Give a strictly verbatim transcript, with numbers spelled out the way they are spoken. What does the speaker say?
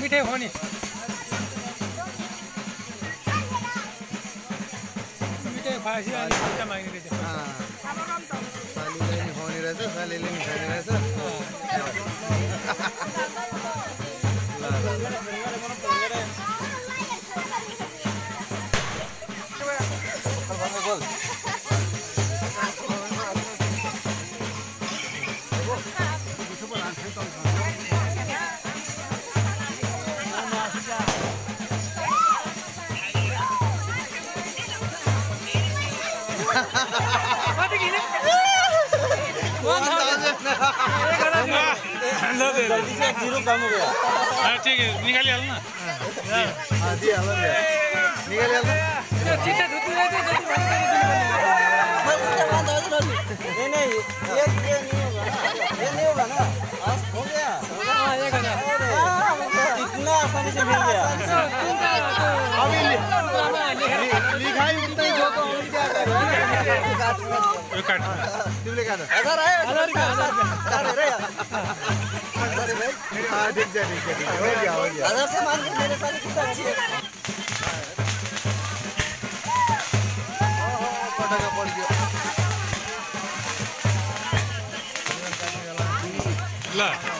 मिठाई खाने। मिठाई खाएपछि अनि पैसा माग्ने रहेछ। अँ। सालीलाई नि खुवाउने रहेछ, सालीले नि खाने रहेछ। ल, ल, ल। हाँ, ठीक है, निकाल लिया ना। हाँ, दिया, लो दिया। निकाल लिया ना। नहीं, नहीं, ये, ये नहीं होगा ना। ये नहीं होगा ना। हाँ, हो गया। हाँ, एक हजार। अरे, हाँ, हो गया। इतना आसानी से मिल गया। अभी लि-, लि-, लिखाई उतना ही हो तो हम क्या करें? ये काट। हाँ, तुमने काटा। हजार है, हजार का, हजार का। अरे, अरे। अरे भाई। हाँ, ठीक है, ठीक है, ठीक है। हो गया, हो गया। हजार से मान के मेरे साथ कितना अच्छी है। फटाका पड़ गया। ल।